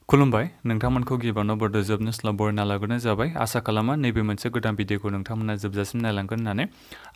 खुलुमबाय नोंथांमोनखौ गिबियावनो बर'द जोबनोस्ला बरायना लाग्रोनाय जाबाय आसा खालामो नैबे मोनसे गोदान भिडिअखौ नोंथांमोना जोबजासिम नायलांगोन होननानै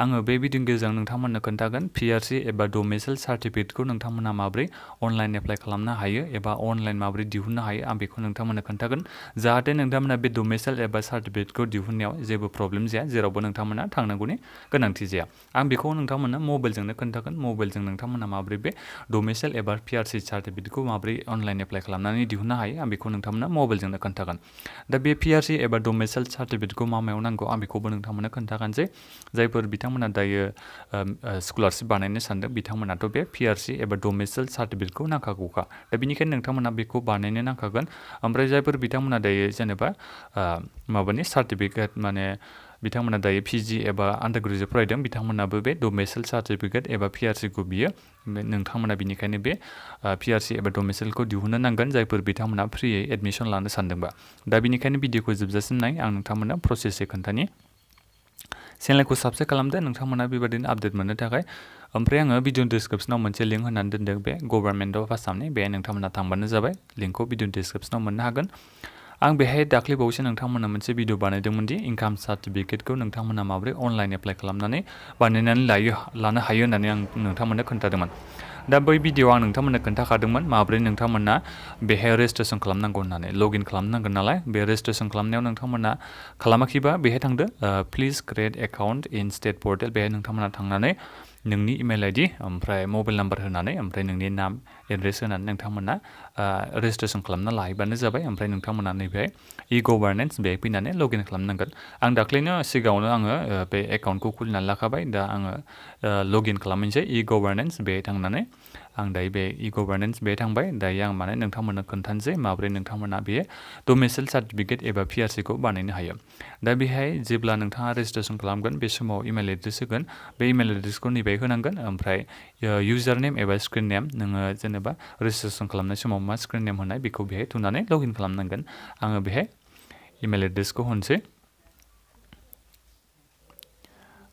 आङो बे भिडिअनि गेजेरजों नोंथांमोननो खोन्थागोन पिआरसि एबा डोमिसाइल सार्टिफिकेटखौ नोंथांमोना माबोरै अनलाइन एप्लाइ खालामनो हायो एबा अनलाइन माबोरै दिहुननो हायो आं बेखौ नोंथांमोननो खोन्थागोन जाहाथे नोंथांमोना बे डोमिसाइल एबा सार्टिफिकेटखौ दिहुननायाव जेबो प्रब्लेम जाया जेरावबो नोंथांमोना थांनांगौनि गोनांथि जाया आं बेखौ नोंथांमोननो मबाइलजोंनो खोन्थागोन मबाइलजों नोंथांमोना माबोरै बे डोमिसाइल एबा पिआरसि सार्टिफिकेटखौ माबोरै अनलाइन एप्लाइ खालामनानै दिहुननो हायो आं बेखौ नोंथांमोना मबाइलजोंनो खोन्थागोन दा बे पिआरसि एबा डोमिसाइल सार्टिफिकेटखौ मायाव नांगौ आं बेखौबो नोंथांमोननो खोन्थागोनसै जायफोर बिथांमोना दायो स्कलारशिप बानायनो सानदों बिथांमोनाथ' बे पिआरसि एबा डोमिसाइल सार्टिफिकेटखौ नांखागौखा दा बेनिखायनो नोंथांमोना बेखौ बानायनो नांखागोन ओमफ्राय जायफोर बिथांमोना दायो जेनेबा माबानि सार्टिफिकेट माने बिथांमोना दायो पिजि एबा आन्डार ग्रेजुएट फरायदों बिथांमोनाबो बे डोमिसाइल सार्टिफिकेट एबा पिआरसिखौ बियो नोंथांमोना बिनिखायनो बे पिआरसि एबा डोमिसाइलखौ दिहुननो नांगोन जायफोर बिथांमोना फ्रियै एडमिसन लानो सानदोंबा दा बिनिखायनो भिडिअखौ जोबजासिम नाय आं नोंथांमोननो प्रसेसै खोन्थानि चेनेलखौ साबस्क्राइब खालामदो नोंथांमोना बेबादिनो आपडेट मोननो थाखाय ओमफ्राय आङो भिडिअ डिसक्रिप्सनाव मोनसे लिंक होनानै दोनदों बे गभर्नमेन्ट अफ आसामनि बे नोंथांमोना थांबानो जाबाय लिंकखौ भिडिअ डिसक्रिप्सनाव मोननो हागोन आं बेहाय दाख्लैबावैसो नोंथांमोननो मोनसे भिडिअ बानायदोंमोन दि इनकाम सार्टिफिकेटखौ नोंथांमोना माबोरै अनलाइन एप्लाइ खालामनानै बानायनानै लानो हायो होननानै आं नोंथांमोननो खोन्थादोंमोन दा बै भिडिअआव आं नोंथांमोननो खोन्थाखादोंमोन माबोरै नोंथांमोना बेहाय रेजिस्ट्रेसन खालामनांगौ होननानै लगइन खालामनांगोन नालाय बे रेजिस्ट्रेसन खालामनायाव नोंथांमोना खालामाखैबा बेहाय थांदो please create account in state portal बेहाय नोंथांमोना थांनानै नोंनि इमेल आइडि ओमफ्राय मबाइल नाम्बार होनानै ओमफ्राय नोंनि नाम एड्रेस होनानै नोंथांमोना रेजिस्ट्रेसन खालामना लाहैबानो जाबाय ओमफ्राय नोंथांमोना नैबे इ गभारनेन्स बेहाय फैनानै लगइन खालामनांगोन आं दाख्लैनो सिगाङावनो आङो बे एकाउन्टखौ खुलिनानै लाखाबाय दा आङो लगइन खालामनोसै इ गभारनेन्स बेहाय थांनानै आं दायो बे इ गभारनेन्स बेहाय थांबाय दायो आं माने नोंथांमोननो खोन्थानोसै माबोरै नोंथांमोना बे डोमिसाइल सार्टिफिकेट एबा पिआरसिखौ बानायनो हायो दा बेहाय जेब्ला नोंथाङा रेजिस्ट्रेसन खालामगोन बे समाव इमेल एड्रेस होगोन बे इमेल एड्रेसखौ नैबे होनांगोन ओमफ्राय इउजार नेम एबा स्क्रिन नेम नोङो जेनेबा रेजिस्ट्रेसन खालामनाय समाव मा स्क्रिन नेम होनाय बेखौ बेहाय थुनानै लगइन खालामनांगोन आङो बेहाय इमेल एड्रेसखौ होनोसै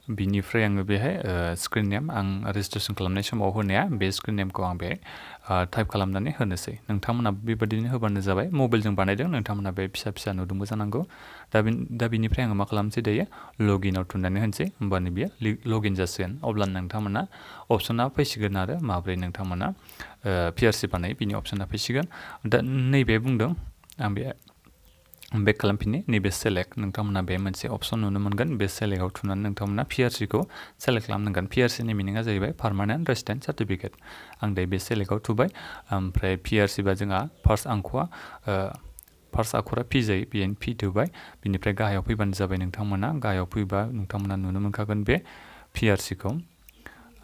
बिनिफ्राय आङो बेहाय स्क्रिन नेम आं रेजिस्ट्रेसन खालामनाय समाव होनाया बे स्क्रिन नेमखौ आं बेहाय टाइप खालामनानै होनोसै नोंथांमोना बेबादिनो होबानो जाबाय मबाइलजों बानायदों नोंथांमोना बे फिसा फिसा नुदोंबो जानांगौ दा बिनिफ्राय आङो मा खालामसै दायो लगइनआव थुनानै होनोसै होमबानो बियो लगइन जासिगोन अब्ला नोंथांमोना अपसना फैसिगोन आरो माबोरै नोंथांमोना पिआरसि बानायो बिनि अपसना फैसिगोन दा नैबे बुंदों आं बे बेक खालामफिननि नैबे सेलेक्ट नोंथांमोना बे मोनसे अपसन नुनो मोनगोन बे सेलेक्टआव थुनानै नोंथांमोना पिआरसिखौ सेलेक्ट खालामनांगोन पिआरसिनि मिनिङा जाहैबाय पार्मानेन्ट रेसिडेन्ट सार्टिफिकेट आं दायो बे सेलेक्टआव थुबाय ओमफ्राय पिआरसि बा जोंहा फार्स्ट आखरा पि जायो बेनो पि थुबाय बिनिफ्राय गाहायाव फैबानो जाबाय नोंथांमोना गाहायाव फैबा नोंथांमोना नुनो मोनखागोन बे पिआरसिखौ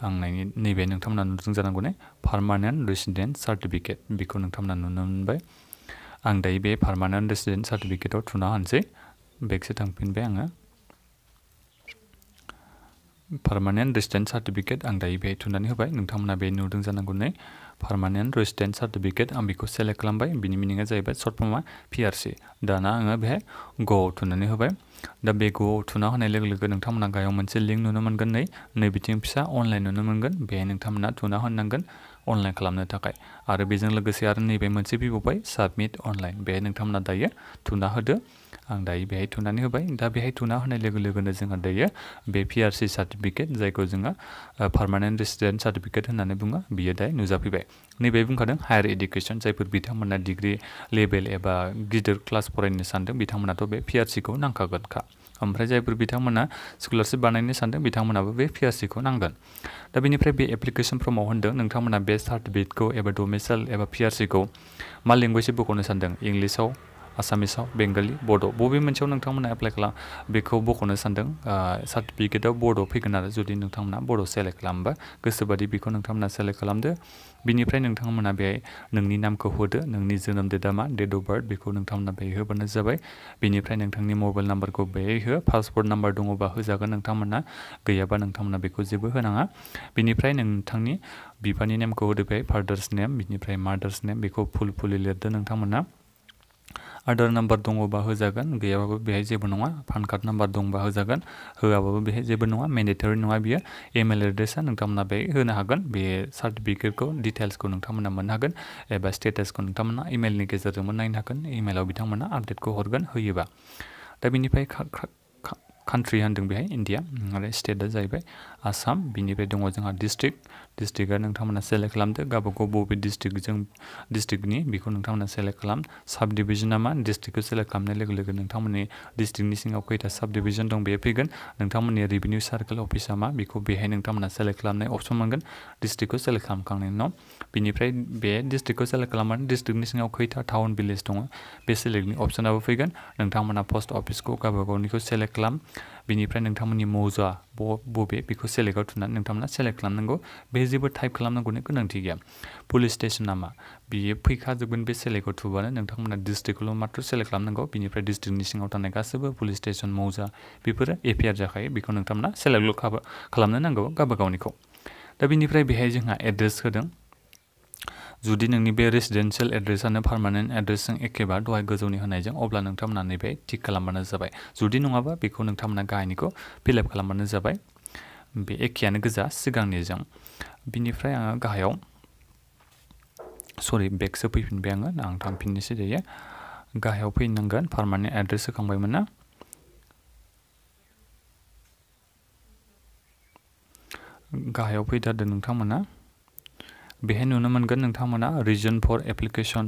आं नैबे नोंथांमोना नुदों जानांगौ ने पार्मानेन्ट रेसिडेन्ट सार्टिफिकेट बेखौ नोंथांमोना नुनो मोनबाय आं दायो बे पार्मानेन्ट रेसिडेन्ट सार्टिफिकेटआव थुना होनोसै बेकसो थांफिनबाय आङो पार्मानेन्ट रेसिडेन्ट सार्टिफिकेट आं दायो बेहाय थुनानै होबाय नोंथांमोना बे नुदों जानांगौ नै पार्मानेन्ट रेसिडेन्ट सार्टिफिकेट आं बेखौ सेलेक्ट खालामबाय बिनि मिनिङा जाहैबाय सर्ट फर्मआ पिआरसि दाना आङो बेहाय ग'आव थुनानै होबाय दा बे ग'आव थुना होनाय लोगो लोगो नोंथांमोना गाहायाव मोनसे लिंक नुनो मोनगोन नै बिथिं फिसा अनलाइन नुनो मोनगोन बेहाय नोंथांमोना थुना होनांगोन अनलाइन खालामनो थाखाय आरो बेजों लोगोसे आरो नैबे मोनसे फैबावबाय साबमिट अनलाइन बेहाय नोंथांमोना दायो थुना होदो आं दायो बेहाय थुनानै होबाय दा बेहाय थुना होनाय लोगो लोगोनो जोंहा दायो बे पिआरसि सार्टिफिकेट जायखौ जोङो पार्मानेन्ट रेसिडेन्ट सार्टिफिकेट होननानै बुङो बियो दायो नुजाफैबाय नैबे बुंखादों हायार इडुकेसन जायफोर बिथांमोना डिग्रि लेभेल एबा गिदिर क्लास फरायनो सानदों बिथांमोनाथ' बे पिआरसिखौ नांखागोनखा ओमफ्राय जायफोर बिथांमोना स्कलारशिप बानायनो सानदों बिथांमोनाबो बे पिआरसिखौ नांगोन दा बेनिफ्राय बे एप्लिकेसन फर्माव होनदों नोंथांमोना बे सार्टिफिकेटखौ एबा डोमिसाइल एबा पिआरसिखौ मा लेंगुवेजआव बख'नो सानदों इंलिसाव आसामिसाव बेंगलि बड' बबे मोनसेयाव नोंथांमोना एप्लाइ बेखौ बख'नो सानदों सार्टिफिकेटआव बड'आव फैगोन आरो जुदि नोंथांमोना बड' सेलेक्ट खालामोबा गोसोबादि बेखौ नोंथांमोना सेलेक्ट खालामदो बिनिफ्राय नोंथांमोना बेहाय नोंनि नामखौ होदो नोंनि जोनोम डेटआ मा डेट अफ बार्थ बेखौ नोंथांमोना बेहाय होबानो जाबाय बिनिफ्राय नोंथांनि मबाइल नाम्बारखौ बेहाय हो पासपर्ट नाम्बार दङबा होजागोन नोंथांमोना गैयाबा नोंथांमोना बेखौ जेबो होनाङा बिनिफ्राय नोंथांनि बिफानि नेमखौ होदो बेहाय फादार्स नेम बिनिफ्राय मादार्स नेम बेखौ फुलि लिरदो नोंथांमोना आधार नाम्बार दङबा होजागोन, गैयाबाबो बेहाय जेबो नङा। पान कार्ड नाम्बार दंबा होजागोन, होआबाबो बेहाय जेबो नङा। मेन्डेटरि नङा बियो। इमेल एड्रेसा नोंथांमोना बे होनो हागोन। बे सार्टिफिकेटखौ डिटेल्सखौ नोंथांमोना मोननो हागोन एबा स्टेटासखौ नोंथांमोना इमेलनि गेजेरजोंबो नायनो हागोन। इमेलाव बिथांमोना आपडेटखौ हरगोन होयोबा। दा बेनिफ्राय कान्ट्रि होनदों बेहाय इन्डिया आरो स्टेटआ जाहैबाय आसाम। बिनिफ्राय दङ जोंहा डिस्ट्रिक्टआ नोंथांमोना सेलेक्ट खालामदो गावबागाव बबे डिस्ट्रिक्टनि बेखौ नोंथांमोना सेलेक्ट खालाम। साब डिभिजना मा डिस्ट्रिक्टखौ सेलेक्ट खालामनाय लोगो लोगो नोंथांमोननि डिस्ट्रिक्टनि सिङाव खैथा साब डिभिजन दं बे फैगोन। नोंथांमोननि रेभिनिउ सार्केल अफिसा मा बेखौ बेहाय नोंथांमोना सेलेक्ट खालामनाय अपसन मोनगोन डिस्ट्रिक्टखौ सेलेक्ट खालामखांनायनि उनाव। बिनिफ्राय बे डिस्ट्रिक्टखौ सेलेक्ट खालामनानै डिस्ट्रिक्टनि सिङाव खैथा टाउन भिलेज दङ बे सेलेक्टनि अपसनाबो फैगोन। नोंथांमोना पस्ट अफिसखौ गावबागावनिखौ सेलेक्ट खालाम। बिनिफ्राय नोंथांमोननि मौजा बबे बेखौ सेलेक्टआव थुनानै नोंथांमोना सेलेक्ट खालामनांगौ। बे जेबो टाइप खालामनांगौनि गोनांथि गैया। पुलिस स्टेसना मा बियो फैखाजोबगोन बे सेलेक्टआव थुबानो। नोंथांमोना डिस्ट्रिक्टखौल' मात्र सेलेक्ट खालामनांगौ। बिनिफ्राय डिस्ट्रिक्टनि सिङाव थानाय गासैबो पुलिस स्टेसन मौजा बेफोरो एपियार जाखायो। बेखौ नोंथांमोना सेलेक्टल' खालामनो नांगौ गावबागावनिखौ। दा बिनिफ्राय बेहाय जोंहा एड्रेस होदों। जुदि नोंनि बे रेसिडेन्सियेल एड्रेसानो पार्मानेन्ट एड्रेसजों एखेबा दहाय गोजौनि होनायजों अब्ला नोंथांमोना नैबे टिक खालामबानो जाबाय। जुदि नङाबा बेखौ नोंथांमोना गाहायनिखौ फिलआप खालामबानो जाबाय। बे एखेयानो गोजा सिगांनिजों। बिनिफ्राय आङो गाहायाव बेकसो फैफिनबाय आं थांफिननोसै दायो। गाहायाव फैनांगोन पार्मानेन्ट एड्रेस होखांबायमोन ना। गाहायाव फैथारदों नोंथांमोना। बेहाय नुनो मोनगोन नोंथांमोना रिजन फर एप्लिकेसन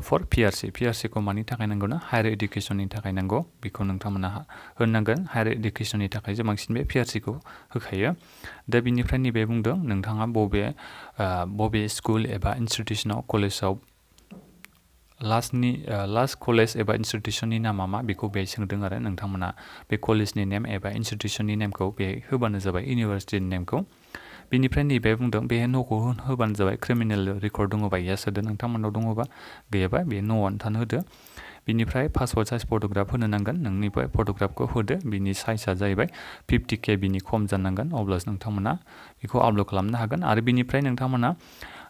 फर पिआरसिखौ मानि थाखाय नांगौ ना हायार इडुकेसननि थाखाय नांगौ। बेखौ नोंथांमोना होनांगोन। हायार इडुकेसननि थाखायसो बांसिन बे पिआरसिखौ होखायो। दा बिनिफ्राय नैबे बुंदों नोंथाङा बबे स्कुल एबा इनस्टिटिउसनाव कलेजाव लास्ट कलेज एबा इनस्टिटिउसननि नामा मा बेखौ बेहाय सोंदों आरो नोंथांमोना बे कलेजनि नेम एबा इनस्टिटिउसननि नेमखौ बेहाय होबानो जाबाय इउनिभारसिटिनि नेमखौ। बिनिफ्राय नैबे बुंदों बे न'खौ होबानो जाबाय। क्रिमिनेल रेकर्ड दङबा इयास होदो नोंथांमोनाव दङबा, गैयाबा बे न'आवनो थानो होदो। बिनिफ्राय पासपर्ट साइज फट'ग्राफ होनो नांगोन। नोंनि बे फट'ग्राफखौ होदो। बिनि साइजआ जाहैबाय 50 KB खम जानांगोन अब्लासो नोंथांमोना बेखौ आपल'ड खालामनो हागोन। आरो बिनिफ्राय नोंथांमोना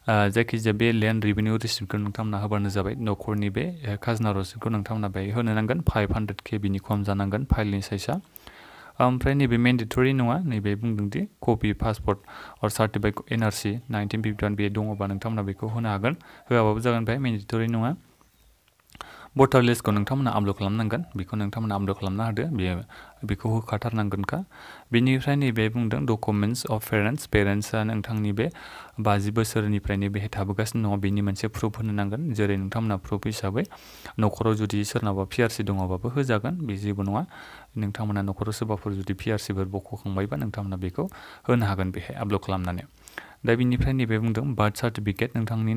जायखिजाया बे लेन्ड रेभिनिउ रिसिप्टखौ नोंथांमोना होबानो जाबाय। न'खरनि बे खाजोना रसिदखौ नोंथांमोना बेहाय होनो नांगोन। 500 KB खम जानांगोन फाइलनि साइजआ। ओमफ्राय नैबे मेन्डेटरि नङा। नैबे बुंदोंदि कपि पासपर्ट अर सार्टिफाइड NRC 1951 बे दङबा नोंथांमोना बेखौ होनो हागोन। होआबाबो जागोन। बेहाय मेन्डेटरि नङा। भटार लिस्टखौ नोंथांमोना आपल'ड खालामनांगोन। बेखौ नोंथांमोना आपल'ड खालामनो हादो। बेखौ होखाथारनांगोनखा। बेनिफ्राय नैबे बुंदों डकुमेन्टस अफ पेरेन्टसा नोंथांनि बे 50 बोसोरनिफ्रायनो बेहाय थाबोगासिनो दङ बेनि मोनसे प्रुफ होनो नांगोन। जेरै नोंथांमोना प्रुफ हिसाबै न'खराव जुदि सोरनावबा पिआरसि दङबाबो होजागोन। बे जेबो नङा। नोंथांमोना न'खराव सोरबाफोर जुदि पिआरसिफोर बख'खांबायबा नोंथांमोना बेखौ होनो हागोन बेहाय आपल'ड खालामनानै। दा बिनिफ्राय नैबे बुंदों बार्थ सार्टिफिकेट नोंथांनि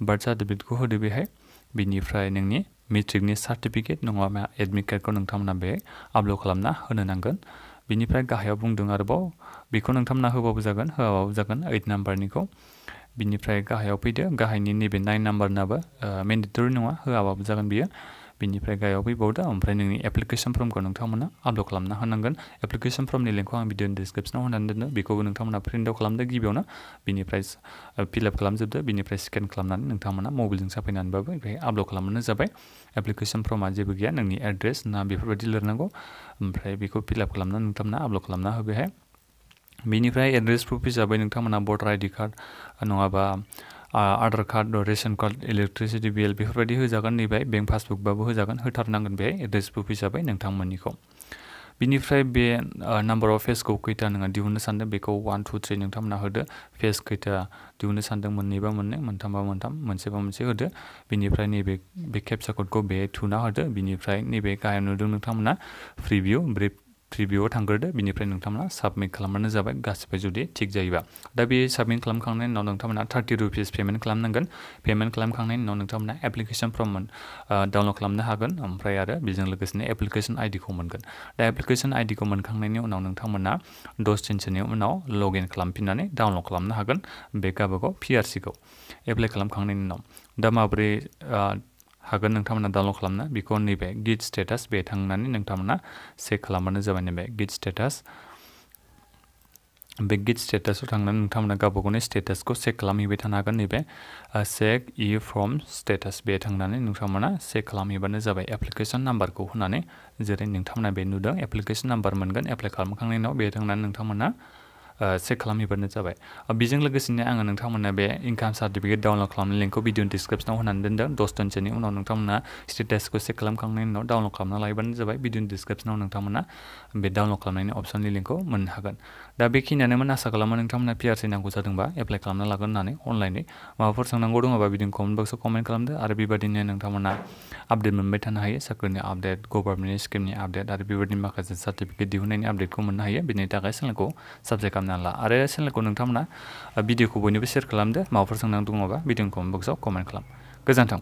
बार्थ सार्टिफिकेटखौ होदो बेहाय। बिनिफ्राय नोंनि मेट्रिकनि सार्टिफिकेट नङाबा एडमिट कार्डखौ नोंथांमोना बेहाय आपल'ड खालामना होनो नांगोन। बिनिफ्राय गाहायाव बुंदों आरोबाव बेखौ नोंथांमोना होबाबो जागोन होआबाबो जागोन 8 नाम्बारनिखौ। बिनिफ्राय गाहायाव फैदो। गाहायनि नैबे 9 नाम्बारनाबो मेन्डेटरि नङा होआबाबो जागोन बियो। बिनिफ्राय गाहायाव फैबावदो। ओमफ्राय नोंनि एप्लिकेसन फर्मखौ नोंथांमोना आपल'ड खालामना होनांगोन। एप्लिकेसन फर्मनि लिंकखौ आं भिडिअनि डिसक्रिपसनाव होनानै दोनो। बेखौबो नोंथांमोना प्रिन्ट आउट खालामदो गिबियावनो। बिनिफ्राय फिलआप खालामजोबदो। बिनिफ्राय स्केन खालामनानै नोंथांमोना मबाइलजों साफायनानैबाबो बेहाय आपल'ड खालामबानो जाबाय। एप्लिकेसन फर्मा जेबो गैया। नोंनि एड्रेस ना बेफोरबायदि लिरनांगौ। ओमफ्राय बेखौ फिलआप खालामनानै नोंथांमोना आपल'ड खालामना हो बेहाय। बिनिफ्राय एड्रेस प्रुफ हिसाबै नोंथांमोना भटार ID कार्ड नङाबा Aadhaar card ration card electricity bill बेफोरबायदि होजागोन। नैबे बेंक पासबुकबाबो होजागोन। होथारनांगोन बेहाय एड्रेस प्रुफ हिसाबै नोंथांमोननिखौ। बिनिफ्राय बे नाम्बार अफ फेसखौ खैथा नोङो दिहुननो सानदों बेखौ 1 2 3 नोंथांमोना होदो। फेस खैथा दिहुननो सानदों मोननैबा मोननै मोनथामबा मोनथाम मोनसेबा मोनसे होदो। बिनिफ्राय नैबे केपचा क'डखौ बेहाय थुना होदो। बिनिफ्राय नैबे गाहायाव नुदों नोंथांमोना प्रिभिउआव थांग्रोदो। बिनिफ्राय नोंथांमोना साबमिट खालामबानो जाबाय गासिबो जुदि थिग जायोबा। दा बे साबमिट खालामखांनायनि उनाव नोंथांमोना 30 रुपिस पेमेन्ट खालामनांगोन। पेमेन्ट खालामखांनायनि उनाव नोंथांमोना एप्लिकेसन फर्म डाउनल'ड खालामनो हागोन। ओमफ्राय आरो बेजों लोगोसेनो एप्लिकेसन आइडिखौ मोनगोन। दा एप्लिकेसन आइडिखौ मोनखांनायनि उनाव नोंथांमोना 10 दिनसोनि उनाव लग इन खालामफिननानै डाउनल'ड खालामनो हागोन बे गावबागाव पिआरसिखौ एप्लाइ खालामखांनायनि उनाव। दा माबोरै हागोन नोंथांमोना डाउनल'ड खालामनो बेखौ नैबे गिट स्टेटास बे थांनानै नोंथांमोना चेक खालामबानो जाबाय। नैबे गिट स्टेटास बे गिट स्टेटासाव थांनानै नोंथांमोना गावबा गावनि स्टेटासखौ चेक खालामहैबाय थानो हागोन नैबे चेक इ फ्रम स्टेटास बे थांनानै नोंथांमोना चेक खालामहैबानो जाबाय एप्लिकेसन नाम्बारखौ होनानै जेरै नोंथांमोना बे नुदों एप्लिकेसन नाम्बार मोनगोन एप्लाइ खालामखांनायनि उनाव बे थांनानै नोंथांमोना चेक खालामहैबानो जाबाय बेजों लोगोसेनो आङो नोंथांमोननो बे इनकाम सार्टिफिकेट डाउनलड खालामनाय लिंकखौ भिडिअ डिसक्रिपसनाव होनानै दोनदों 10 दिनसोनि उनाव नोंथांमोना स्टेटासखौ चेक खालामखांनायनि उनाव डाउनलड खालामना लायोबानो जाबाय भिडिअ डिसक्रिपसनाव नोंथांमोना बे डाउनलड खालामनायनि अपसननि लिंकखौ मोननो हागोन दा बेखिनियानोमोन आसा खालामो नोंथांमोना पिआरसि नांगौ जादोंबा एप्लाइ खालामना लागोन होननानै अनलाइनै माबाफोर सोंनांगौ दङबा भिडिअ कमेन्ट बक्सआव कमेन्ट खालामदो आरो बेबायदिनो नोंथांमोना आपडेट मोनबाय थानो हायो साख्रिनि आपडेट गभर्नमेन्टनि स्किमनि आपडेट आरो बेबायदिनो माखासे सार्टिफिकेट दिहुननायनि आपडेटखौ मोननो हायो बेनि थाखाय चेनेलखौ साबस्क्राइब खालामना ला आरो चेनेलखौ नोंथांमोना भिडिअखौ बयनोबो शेयार खालामदो माबाफोर सोंनांगौ दङबा भिडिअ कमेन्ट बक्सआव कमेन्ट खालाम गोजोन्थों